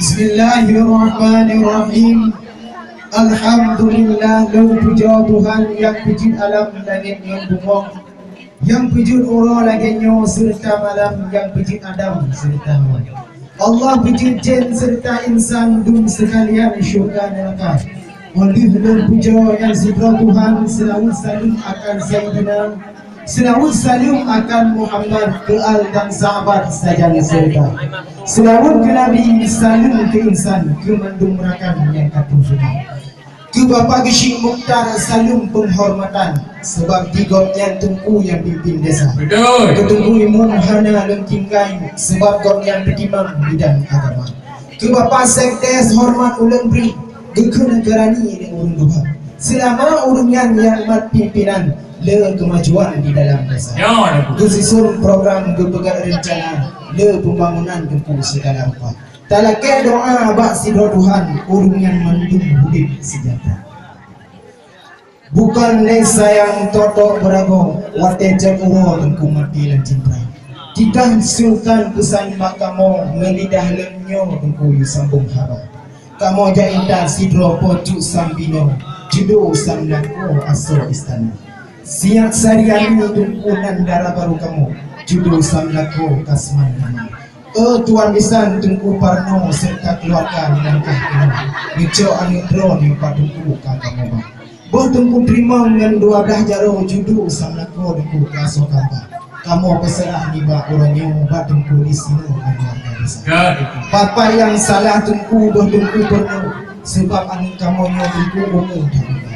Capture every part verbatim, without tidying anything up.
Bismillahirrahmanirrahim. Alhamdulillah, lôn pujoe Tuhan nyang peujeuet alam langét ngon bumoe, nyang peujeuet uroe lagée nyoe seureuta malam, nyang peujeuet Adam seureuta Hawa. Allah peujeuet jén seureuta insan dum seukalian syeuruga neuraka. Óh lheueh lôn pujoe nyang sidroe Tuhan, seulaweuet saleuem akan Saidina, seulaweuet saleuem akan Muhammad, keu al dan sahabat sajan seureuta. Seulaweuet keu Nabi, saleuem keu insan, keu mandum rakan nyang ka troh seunang. Keu Bapak Geuchik Mukhtar saleuem peunghormatan, sabab di gobnyan Teungku nyang pimpin desa. Betul. Keu Teungku Imum hana lôn tinggai, sabab gobnyan peutimang bidang agama. Keu Bapak Sekdes horeumat ulôn bri, geukheun geurani lé ureuëng tuha. Seulama ureuëng nyan nyang mat pimpénan le keumajuan di dalam desa. Ya, ya. Geusisôn program geupeugét reuncana le peumbangunan Teungku sigala rupa. Talakée doá bak sidroe Tuhan, ureuëng nyan mandum udeb seujahteura. Bukon lé sayang totok beuragoe, watée cot uroe Teungku maté lam cintra. Titah sungkan peusan bak kamoe, ngon lidah lôn nyoe Teungku yue sambong haba. Kamoe jak intat sidroe Po Cut Sam binoe, judo Sam Lakoe asoe istana. Siat Sariani Teungku nan dara barô kamoe, judo Sam Lakoe kasman nama. Oh Tuan Bisan, Teungku Parno seureuta keuluwarga meulangkah keunoe, neucok aneuëk droeneuh bak Teungku ka kamoe ba. Boh Teungku Teurimong ngon dua blaih jaroe judo Sam Lakoe Teungku ka soe kamba. Kamoe peuseurah nibak uroe nyoe bak Teungku disinoe ngon keuluwarga bisan. Ka, Teungku. Bapak nyang salah Teungku boh Teungku Parno, sabab aneuëk kamoe nyoe Teungku umu that muda.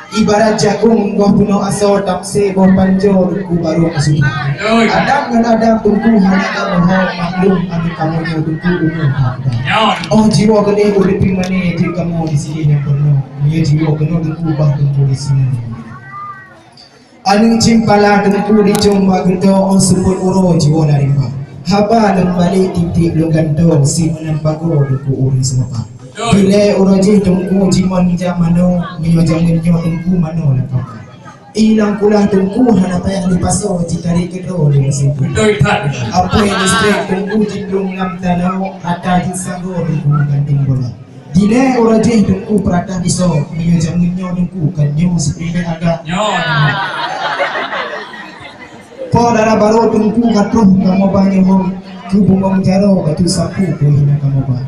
Ibarat jakong boh peunoh asoe tamsé boh panjoe Teungku barô meusudah. Betul. Adam ngon Adam Teungku hana kamoe ho, maklum aneuëk kamoe nyoe Teungku umu that muda. Nyoe. Oh jiwoe keudeh udeb pih mané jeuet kamoe di sini nyang peunoh. Meunyoe jiwoe keunoe Teungku bah Teungku di sini. Aneuëk ceumpala Teungku dicong bak geutong, oh seupôt uroe jiwoe lam rimba. Haba lôn balek tieb-tieb lôn gantoe, si meunan pagoe Teungku ureuëng seumapa. Betul. Dilée uroe jih Teungku jimon jak manoe, meunyoe jamén nyoe Teungku manoe lam pangka. Ié lam kulah Teungku hana payah dipasoe, jitarek keudroe lé mesin Teungku. Betul that. Apui listrik Teungku jiplueng lam tanoh, ata jih sagoe Teungku gandeng bola. Dilée uroe jih Teungku peuratah bisoe, meunyoe jamén nyoe Teungku kan nyoe sipringgét hareuga. Nyoe. Po dara barô Teungku ka troh kamoe ba nyoe, keu bungong jaroe bacut sapeue pih hana kamoe ba.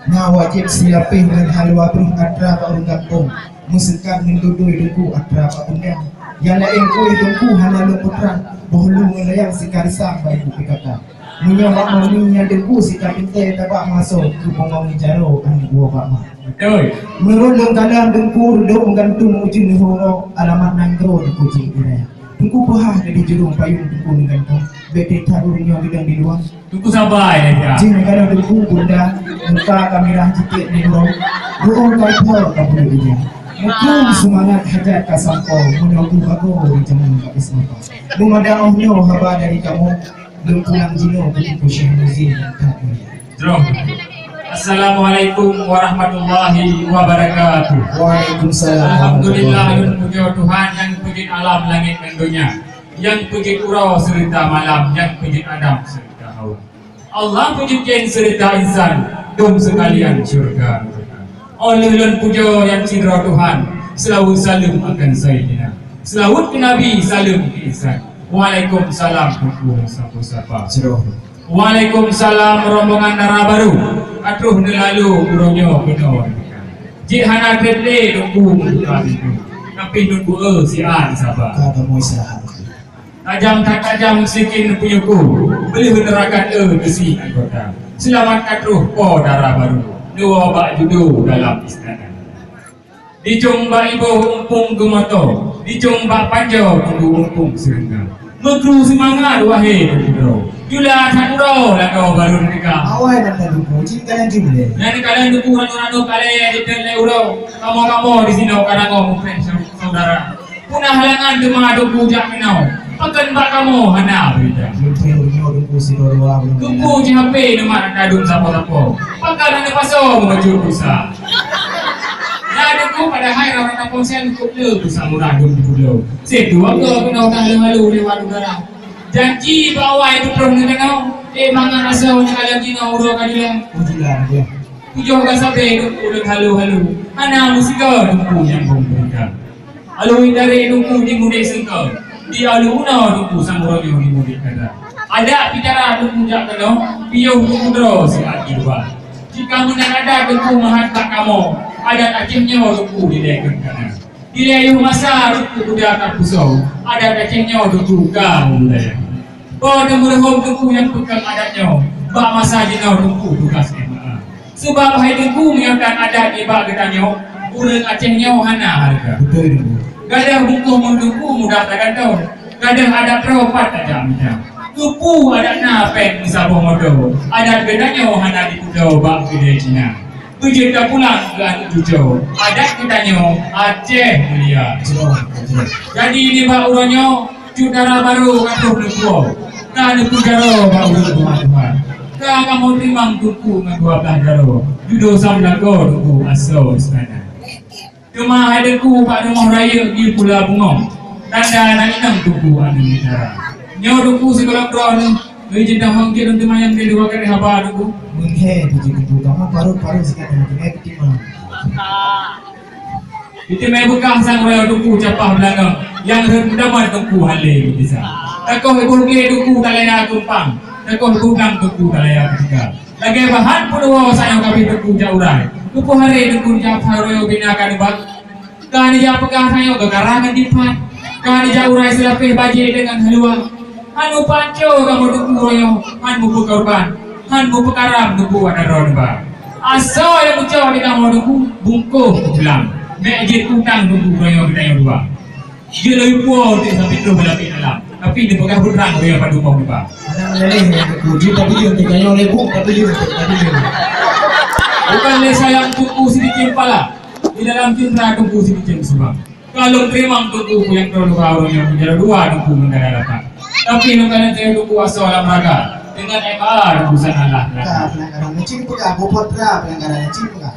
Na wajéb silapéh ngon haleue breuh atra bak ureuëng gampông, meuseukat ngon dudui Teungku atra bak bunda. Nyang laén kueh Teungku hana lôn peutrang, boh lu ngon layang sikarisang bak ibu P K K. Meunyoe bak mami nyan Teungku sika pintée tabak meuasoe keu bungong jaroe aneuëk buoh bak ma. Betul. Meunurot lôn kalon Teungku reudok meugantung ujeuen uroe alamat nanggroe Teungku jih di raya. Teungku peuhah jadi jurông payong Teungku neugantung, bék teutat ureuëng nyoe geudong di luwa. Teungku sabai ya. Jih meukalon Teungku bunda, muka ka mirah jitiek di uroe, ru'ueng ka ipho ka buleue ija. Muphom seumangat hajat ka sampoe, meunyoe ku bagoe di jameun bak seumapa. Meumada oh nyoe haba dari kamoe, Lôn pulang jinoe keu Teungku Syekh Muzi nyang that mulia. Jroh. Assalamualaikum warahmatullahi wabarakatuh. Waalaikumsalam. Alhamdulillah, lôn pujoe Tuhan nyang peujeuet alam langét ngon donya, nyang peujeuet uroe seureuta malam, nyang peujeuet Adam seureuta Hawa. Allah peujeuet jén seureuta insan, dum seukalian syeuruga. Óh lheueh lôn pujoe nyang sidroe Tuhan, seulaweuet saleuem akan Saidina. Seulaweuet keu Nabi, saleuem keu insan. Waalaikumsalam, Teungku Sapu Sapa. Sidroe. Waalaikumsalam, rombongan dara barô. Ka troh neulalu uroe nyoe keunoe. Jih hana treb lé Teungku meubuka pintoe, tapi Teungku, eh, siat saba. Ka kamoe siat. Tajam that tajam sikin peue nyang ku, beuleuh neurakan, eh, beusi anggota. Seulamat ka troh po dara barô, neuwoe bak judo dalam istana. Dicong bak iboh umpung geumoto, dicong bak panjoe teungku umpung seureungga. Meukru seumangat wahé teungku droe, jula that uroe lakoe barô neuteuka. Awai ban teungku, jih kalon jih ulée. Nyan kalon teungku ranoe-ranoe kalée jiteuet lé uroe, kamoe-kamoe disinoe ka rangoh muphom syeu-, syedara. Peue na halangan teuma teungku jak keunoe, pakon bak kamoe hana beurita. Jeuet lé uroe nyoe teungku sidroe dua buleuen. Teungku jih hapé neumat ladôm sapo-sapo, pakon hana pasoe meungeujok pulsa. Na teungku padahai rata-rata ponsel cukup le pulsa murah dum di pulo. Situ angka keunoe dah leumalu lewat udara. Janji bak awai peutroh neukeunoe, eh, mangat asoe nyang ka lheueh jinoe uroe ka jilang. Ujilan, ya. Tujoh ka sabe Teungku lôn halo-halo, hana meusigoe Teungku nyang beumeurintah. Aloe tarek Teungku di mudek seungko, di aloe unoe Teungku sang uroe nyoe di mudek gata. Adat bicara Teungku jak keunoe, piôh Teungku droe siat jiluwa. Jika meunan adat Teungku meuhat bak kamoe, adat Aceh nyoe Teungku dilèe keu kana. Dilèe yoh masa Teungku kuda ka pusoe, adat Aceh nyoe Teungku ka meubudaya. Boh teumeuruhom Teungku nyang peukong adat nyoe, bak masa jinoe Teungku tugaih M A. Seubab hai Teungku, meunyoe tan adat nibak geutanyoe, ureueng Aceh nyoe hana hareuga. Beutôi, Teungku. Gadôh bungkôh ngon Teungku mudah tagantong, gadôh adat droe pat tajak mita. Keupeue adat na péng meusaboh moto, adat geutanyoe hana jiputoe bak keudè Cina. Beujeuet tapulang keu aneuk cucoe, adat geutanyoe Aceh mulia. Jadi nibak uroe nyoe, cut dara barô ka troh neupuwoe, ka neupeujaroe bak ureueng teuma Tuhan. Ka kamoe teurimong Teungku ngon dua blaih jaroe, dudoe samlakoe Teungku asoe istana. Teuma hai Teungku bak rumoh rayeuk di Pula Bungong, tanda na inong Teungku aneuk mutiara. Nyoe Teungku sigohlom droeneuh, lôn jeuet tamong jeuet lôn teumanyong lé dua kali haba Teungku. Meunghé biji Teungku, kamoe parot-parot sikat teuma keuneuk timang. Di teumé beukah sang royong Teungku capah beulangong, nyang rhot meudaman Teungku hale geugisa. Takoh iboh glé Teungku talaya keumpang, takoh iboh blang Teungku talaya keutika. Lagèe bahan peuduwoe sayang kabeh Teungku jak urai. Keupeue haré Teungku jak pha royong bina ka neubak. Ka neujak peugah tanyoe geukara ngon dipat. Ka neujak urai seulapeh bajèe deungon haluwa. Han meupanco kamoe Teungku royong, han meupeukorban, han meupeukaram Teungku aneuk droeneuh ba. Asoe nyang meucok di kamoe Teungku, bungkôh pulang. Mèk jeuet utang Teungku royong geutanyoe dua. Jeuet lôn puwoe untuk sampai troh bak lapék dalam. Tapi neupeugah beutrang royong padum boh neuba. Hana meuleleh ngon Teungku, jeuet tapi jeuet untuk tanyoe lé buet, tapi jeuet untuk tadi jeuet. Bukan lé sayang Teungku siliceng pala, di dalam cinta Teungku siliceng subang. Ka lôn teurimong Teungku nyang droe dua ureueng nyang meunjadi dua Teungku ngon dara lapan. Tapi lôn kalon sayang Teungku asoe lam raga, deungon M A Teungku sangat lah. Ka pelanggaran macam peugah, bupat ra pelanggaran macam peugah.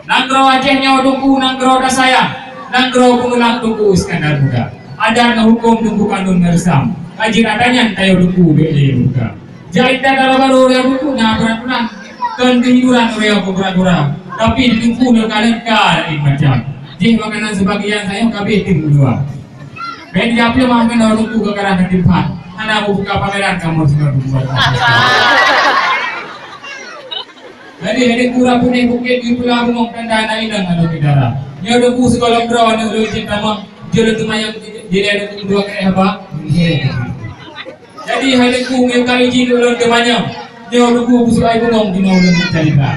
Nanggroe Aceh nyoe Teungku nanggroe tasayang, nanggroe peungulang Teungku Iskandar Muda. Adat ngon huköm Teungku kanun ngon reusam, ka jeuet ata nyan tayoe Teungku bèk lé buka. Jak intat dalam barô ureueng Teungku na aturan-aturan, kon keuhiburan ureueng peugura-gura. Tapi di Teungku nyoe ka lengka laén macam. Jih makanan seubagian sayang kabeh teuh meuluwa. Bèk dijak peuleumah keunoe Teungku keu karah ngon timphan, hana meubuka pameran kamoe singoh Teungku. Jadi, hai Teungku Rapunéh Bukét di Pula Bungong tanda na inong aneuk mutiara. Nyoe Teungku sigohlom droe aneuk lôn cit tamong, jeuet lôn teumanyong dilèe Teungku dua kali haba. Jadi, hai Teungku, nyoe kali jih lôn teumanyong. Nyoe Teungku busuk ai bungong di mau lôn cerita.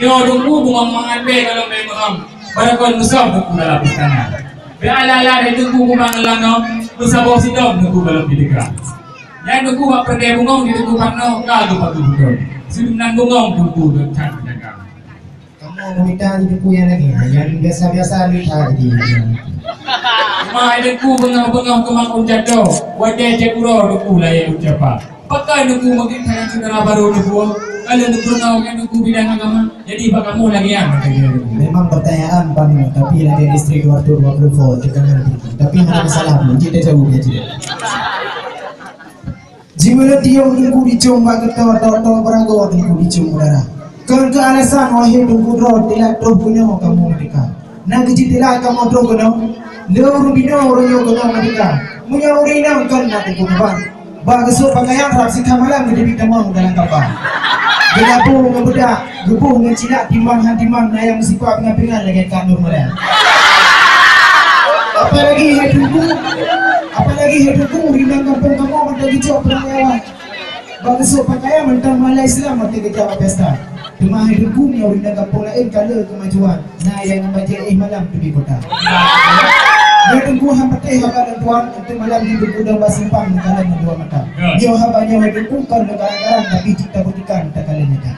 Nyoe Teungku bungong mangat bèe kalau memang barakon musoh Teungku dalam istana. Bèk ala-ala hai Teungku bungong ngeulangong, meusaboh sidom Teungku kalau didekat. Nyan Teungku bak peureudèe bungong di Teungku Parno ka geupatu beutôi. Siduek nan bungong Teungku geuchat jaga. Kamoe meumita di Teungku nyang lagèe nyan, nyang biasa-biasa mita jadi. Teuma hai Teungku beungoh-beungoh keumang ôn jadoe, watèe cit uroe Teungku layèe ucapa. Pakon Teungku meukeue tangan syedara barô neubuet, ka lheueh neupurunoe ngon Teungku bidang agama? Jadi bak kamoe lagèe nyan, Teungku. Memang pertanyaan paneuk, tapi lagèe istri dua ratus dua puluh volt, teukangan tinggi. Tapi hana masalah pun, cit tajaweueb ya, cit. Jimeuleuet tiong Teungku dicong bak geuto, to-to beuragoe Teungku dicong udara. Kon keu alasan wahé Teungku droe tilat troh keunoe kamoe meurdeka. Na keuh jitilat kamoe troh keunoe, lé ureueng binoe uroe nyoe keunoe meurdeka. Meunyoe ureueng inong kon na Teungku muban, bak geusôk pakaian rab sikha malam geuteubiet tamong dalam kapa. Geulabô ngon beudak, geuboh ngon cilak timbang han timbang na nyang meusipa pingan-pingan lagèe Kak Nur Madan. Apalagi hai Teungku, apalagi hai Teungku, rindang gampông kamoe mantong geucok peurang nyawa. Bak geusôk pakaian mantong malai Islam watèe geujak bak pesta. Teuma hai Teungku nyoe rindang gampông laén ka le keumajuan. Na nyang ngon bajèe éh malam teubiet kota. Nyoe Teungku han patéh haba lôn tuan, enteuk malam nyoe Teungku dong bak simpang meukalon ngon dua mata. Nyoe haba nyoe hai Teungku kon lôn karang-karang, tapi cit tabuktikan takalon nyata.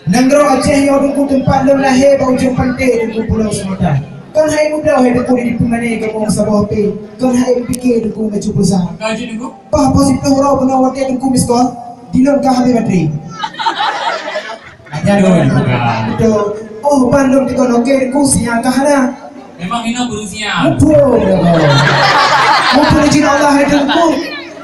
Nanggroe Aceh nyoe Teungku teumpat lôn lahé bak ujong panté Teungku Pulo Sumatra. Kon hai muda hai Teungku di peumané kamoe saboh H P, kon hai meupiké Teungku bacut pulsa. Ka jeuet Teungku? Bah, poh siplôh uroe bunoe watèe Teungku miss call, di lôn ka habéh baterai. Ajar dong Teungku ka. Beutôi. Oh, ban lôn dikon oke Teungku sinyal ka hana. Memang inong burung sinyal. Muphom dah kau. Muphom izin Allah hai Teungku.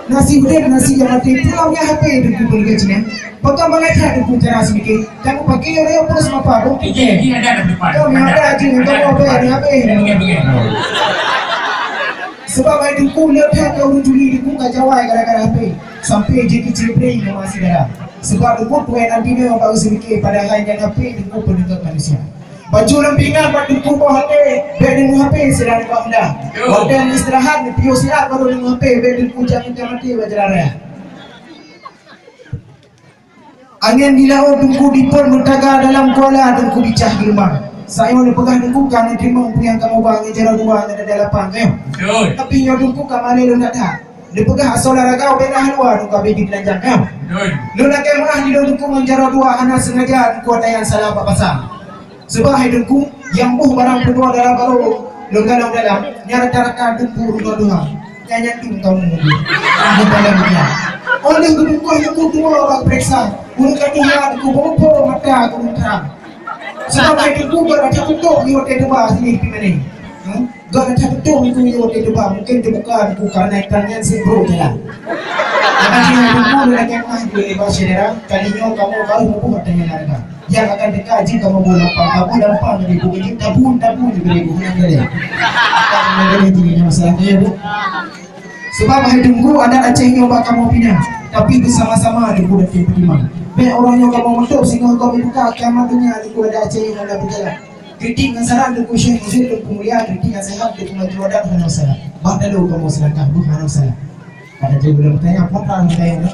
Nasi udeb, nasi nyang maté, pulang nyan H P Teungku peuleueh Cina. Pakon bangai that Teungku cara seumike. Kamu pakai orang yang terus apa? Oke. Ini, ini ada di depan. Kau memang ada aja, kau mau apa ni, apa ni? Bengeng, bengeng. Sebab hai Teungku, lihat that kau ureueng tuli Teungku ka jawai gara-gara H P. Sampai je kecil beri nama saudara. Sebab Teungku tuan nanti dia baru seumike, padahal nyan H P Teungku pendekat manusia. Bacut lam pingan bak Teungku boh até, bèk deungoe H P sidang nibak muda. Yo. Watèe istirahat, neupiôh siat baru deungoe H P, bèk Teungku jangan-jangan maté bak jalan raya. Angén di laôt Teungku dipot meutaga dalam kuala Teungku bicah geulumbang. Sayoe neupeugah Teungku ka neuteurimong peue nyang kamoe ba ngon jaroe dua ngon dada lapang, nyoe. Betul. Tapi nyoe Teungku ka malèe lôn that-that. Neupeugah asoe lam ragao bèk na haluwa Teungku abéh jiteulanjang, nyoe. Betul. Lôn lakèe meu'ah di lôn Teungku ngon jaroe dua hana seungaja Teungku ata nyang salah bak basa. Sabab hai Teungku, nyang boh barang peuduah dara barô lôn galong dalam, nyan rata-rata Teungku ureueng tuha. Nyan, nyan tu kamoe. Nyan dalam nyan. Óh lheueh geupeugah Teungku tuwoe bak peureksa, ureueng ka tuha Teungku beurumpok mata ureueng tarang. Sabab hai Teungku, gobnyan ka tutôp di watèe tuba sini pih mané. Hmm? Gobnyan ka tutôp Teungku di watèe tuba, mungken teubuka Teungku karena ikan nyan seubrôk jalan. Maka di Teungku lôn lakèe meu'ah di bak syedara, kali nyoe kamoe baru mubuh watèe nyan hareuga. Nyang akan teuka jeuet kamoe boh lampang, kamoe lampang dari buku jeuet tabun-tabun dari buku nyang tadi. Akan menjadi jini masalah ni, ya, Bu. Sebab hai Teungku, adat Aceh nyoe bak kamoe pina, tapi beusama-sama Teungku dan tim peutimang. Bèk uroe nyoe kamoe meutup singoh gob ibuka, kiamat donya Teungku adat Aceh nyoe hana beujalan. Kritik ngon saran Teungku Syekh Muzid Teungku Mulia, kritik nasihat Teungku Maju Adat hana masalah. Bah talo kamoe seulangkah, beuh hana masalah. Ada je belum tanya, apa hal saya ni?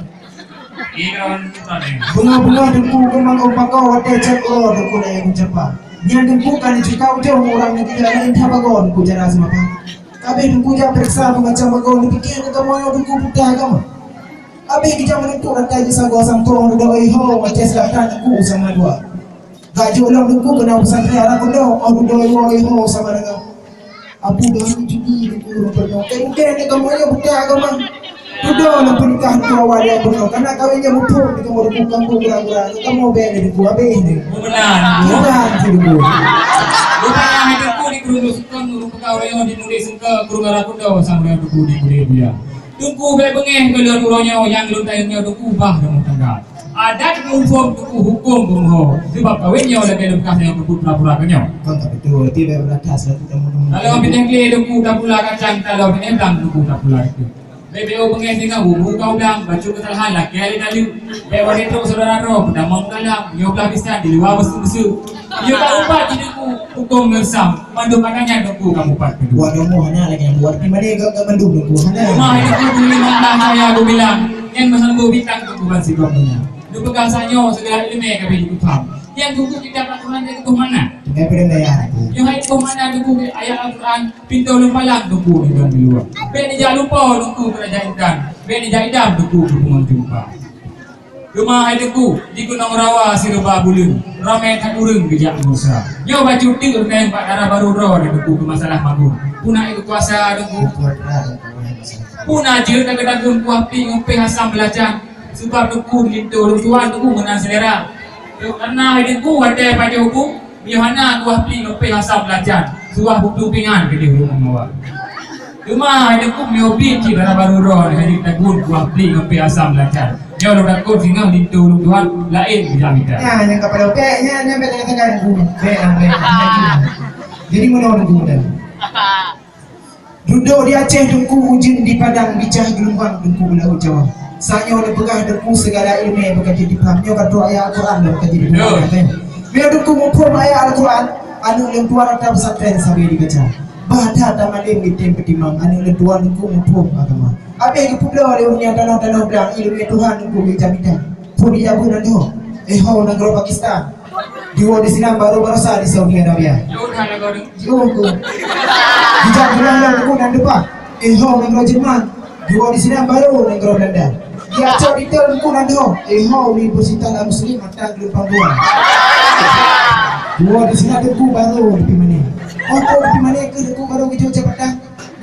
Iya, kawan, tanya. Bunga-bunga Teungku keumang umpaka watèe chat uroe Teungku laén meucapa. Nyan Teungku ka neucuka ujong urang nyan tidak laén that bagoe Teungku cara seumapa. Kabeh Teungku jak peuriksa meumacam bagoe, neupike kamoe nyoe Teungku buta agama. Abéh geujak meununtuk rantai geusagoe sampoe dudoe ho watèe seulatan Teungku sama dua. Gak jeuet lom Teungku keunoe pesantren anak keunoe, oh dudoe ho sama dengan. Abu dah judi Teungku ureueng peunoh. Kamoe nyoe buta agama. Dudoe lom peunikah Teungku awai dia peunoh. Karena kawin nyoe muphom di kamoe Teungku kampung gura-gura. Kamoe bèk Teungku abéh ni. Bukan. Bukan Teungku. Bukan Teungku di Krueng Sukon, ureueng peugah ureueng di Nuri Sengke, Krueng Arakundo, sampoe Teungku di Krueng Buya. Teungku bèk beungèh keu lôn uroe nyoe nyang lôn tanyong nyoe Teungku bah rumoh tangga. Adat muphom Teungku hukôm beumeuho, sabab kawén nyoe lagèe lôn peugah nyang Teungku pura-pura keu nyoe. Kon ka beutôi, tapi bèk beurata selaku tamu-tamu. Kalau pineh glé Teungku tapula kacang, kalau pineh blang Teungku tapula kacang. Bèk bèk beungèh singoh bubu kau blang, bacut keusalahan lakèe lé tali. Bèk watèe trok syedara droe, peutamong dalam, nyoe blah bisan di luwa beuseu-beuseu. Nyoe ka upat di Teungku hukôm ngon sam. Mandum makanan Teungku kamoe pat keudua. Buat kamoe hana lagèe buat pi mané gak, gak mandum Teungku hana. Rumah Teungku beli mantah saya aku bilang, nyan meusambo bintang Teungku ban sigom dunia. Neupeugah sanyoe segala ileumèe kabeh jipeupham. Nyan Teungku kitab Al-Quran dari Teungku mana? Tinggai pedang daya aku. Nyoe hai Teungku mana Teungku ayat Al-Quran, pintoe lôn palang Teungku di dalam di luwa. Bèk neujak lupa Teungku keurajeuen intan. Bèk neujak idam Teungku keu pungo jumpa. Teuma hai Teungku, di Gunong Rawa Sireubah Buleuen, ramè that ureueng geujak meusa. Nyoe bacut teuk reueng bak dara barô droe Teungku keu masalah magun. Peue na keukuasa Teungku? Peue na jeuet ka geutagun kuah pli ngon péh asam beulacan, sabab Teungku di linto lôn tuan Teungku meunan seulera. Karena hai Teungku watèe pajoh bu, Yohana kuah pli ngon péh asam beulacan, suah buktu pingan keudeh ureueng meuwa. Teuma hai Teungku miyueb pih cit dara barô droe nyoe ka jitagun kuah pli ngon péh asam beulacan. Nyoe lôn takot singoh linto lôn tuan laén geujak mita. Nyan nyang ka padang pèk, nyan, nyan bèk teuka-teuka Teungku. Bèk, bèk. Jadi meunoe Teungku dah. Dudoe di Aceh Teungku, ujeuen di Padang, bicah geulumbang Teungku u Laôt Jawa. Sanyoe neupeugah Teungku sigala ileumèe beuka jeuet jipaham. Nyoe ka trok ayat Al-Quran dah beuka jeuet jipaham. Beutôi. Meunyoe Teungku muphom ayat Al-Quran, aneuk lôn tuan atra pesantren sabe jibaca. Bah that tamalém di tem peutimang, aneuk lôn tuan Teungku muphom agama. Abéh geupeubloe lé ureueng nyan tanoh-tanoh blang, ileumèe Tuhan Teungku geujak mita. Peue dijak beuet nanggroe? Eh ho nanggroe Pakistan. Jiwoe di sinan barô baroesa di Saudi Arabia. Jiôh Teungku. Dijak pulang lom Teungku nan depan. Eh ho nanggroe Jerman. Jiwoe di sinan barô nanggroe Belanda. Dijak cok di Teungku nan deungoe. Eh ho Universitas Al Muslim mantong geulumpang dua. Jiwoe di sinan Teungku barô di Pimané. Oh Teungku di Pimané keuh Teungku barô geujok jabatan.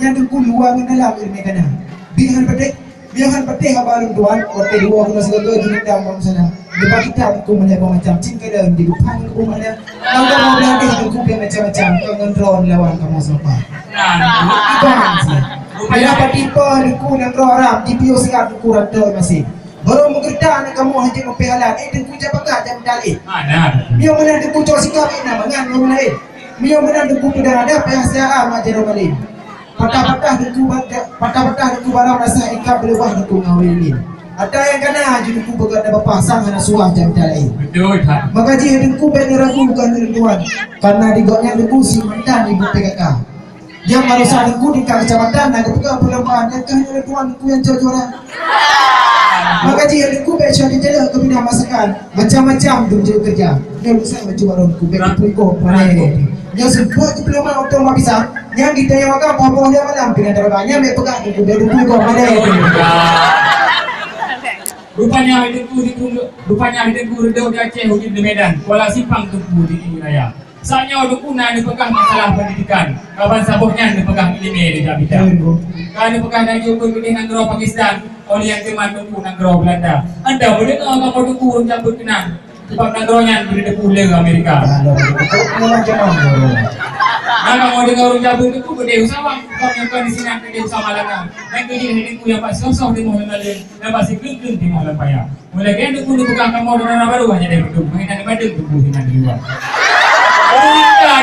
Nyan Teungku luwa ngon dalam ileumèe ka na. Bit han patéh. Biar han patéh haba lôn tuan, watèe dua guna sigoe jeuet dendam bak meusalah. Leubeh kitab Teungku meulhèe boh macam, cit kadang di depan Teungku mana. Lam kamoe beulatih Teungku pih macam-macam, kon ngon droe lawan kamoe seumapa. Nah, iban sih. Payah patipa Teungku nanggroe Arab, jipiôh siat Teungku rantau maséh. Barô meugeurita aneuk kamoe hana jeuet meupialah, eh, Teungku jak pakat jak meutaleh. Miyueb meunan Teungku cok sikap, eh, na mangan ngon laén. Miyueb meunan Teungku peudang adat payah siat mak jaroe malém. Patah-patah Teungku ba-, patah-patah Teungku barang rasa ikat beuleubah Teungku ngon awai lilin. Ata nyang kana ju Teungku peugah na bapah sang hana suah jak meutaleh. Beutôi that. Maka jih Teungku bèk neuragu keu aneuk tuan. Kareuna di gobnyan Teungku si mantan ibu P K K. Nyang manusia Teungku tingkat kecamatan na geupeugah perlombaan nyang keuh nyoe tuan Teungku nyang cok juara. Maka jih Teungku bèk cok dijalak keu bidang masakan, macam-macam Teungku keureuja. Nyoe lusa macam warong Teungku bèk dipeurikop mana. Nyoe seubuah diploma untuk mak pisang, nyang geutanyoe makan poh-poh lhèe malam pinah taraba. Nyang bèk peugah Teungku bèk dipeurikop mana. Rupanya Teungku di, rupanya Teungku reudôh di Aceh, ujeuen di Medan, Kuala Simpang Teungku di Raya. Saat nyoe Teungku na neupeugah masalah pendidikan, kaban saboh nyan neupeugah ileumèe di Jakarta. Betul, Bu. Ka neupeugah laju peureudeh nanggroe Pakistan, oleh nyang teuma Teungku nanggroe Belanda. Anda beudeungoe kamoe Teungku ureueng jak beuet keunan, sabab nanggroe nyan beudeungoe le Amerika. Kalau betul, memang zaman dulu. Nah, kamoe deungoe ureueng jak beuet Teungku beudeungoe usah wang, bukan nyang kon di sinan beudeungoe usah malanga. Dan keu jih Teungku nyang bak soh-soh timoh lam lalu, nyang bak sikleueng-kleueng timoh lam paya. Mulai keu Teungku neupeugah kamoe dara barô hanya dari Teungku, meunan di Bandung Teungku sinan di luwa. Barô tingka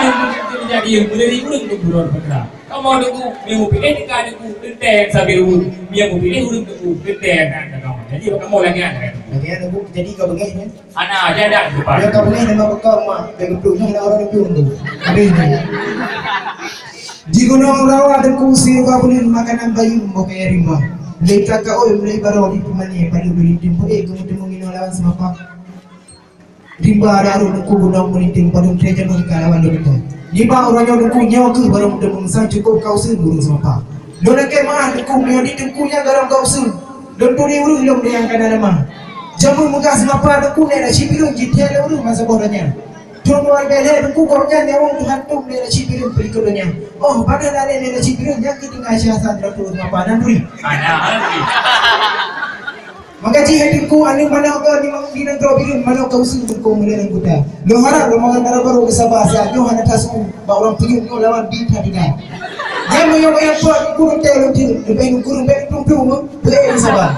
Teungku jadi mulai di ureueng Teungku rot peugah. Kamoe Teungku, meunyo mupiléh tingka Teungku, teuntèe sabe ureueng. Meunyo mupiléh ureueng Teungku, teuntèe aneuk kamoe. Jadi kamoe lagèe nyan. Lagèe nyan Teungku, jadi ka beungèh nyan. Ana, jadi ada depan. Dia ka beungèh nama bekam mak, dia geuplueng nyoe na ureueng Teungku. Habis nyan. Di gunong rawa Teungku siuga buleuen makanan bayeue bukée rimba. Lé ka kaôi mulai barô di peumané padub linteng peuék geumeuteumong inoe lawan seumapa. Rimba ada areuet Teungku gunong meulinteng padub tré jameun ka lawan lôn. Nibak uroe nyoe Teungku nyoe keuh barô meuteumong sang cukôp ka useuen ureueng seumapa. Lôn lakée meu'ah Teungku meunyoe di Teungku nyan garong ka useuen. Lôn turi ureueng lôn nyang kana leumah. Jameun meugah seumapa Teungku nèk na cit pireung jithèe lé ureueng masa boh donya. Thon dua ribèe lhèe Teungku gobnyan nyawöng Tuhan Tom lé Rashid Bireuen peulikot donya. Oh, padahai lé Rashid Bireuen nyang keuh tinggai siasat Ratu Mapa nan bri. Maka jih hai Teungku, aneuk manok ka di, di nanggroe Bireuen, manok ka useuen Teungku meuleueng kuta. Lôn harap rombongan dara barô beusaba siat nyoe hana tasu bak ureueng puyueng nyoe lawan di that tinggai. Nyan meunyoe meu'en pot gureueng teuh lôn teuh, leubeh gureueng bèk plueng-plueng, bèk beusaba.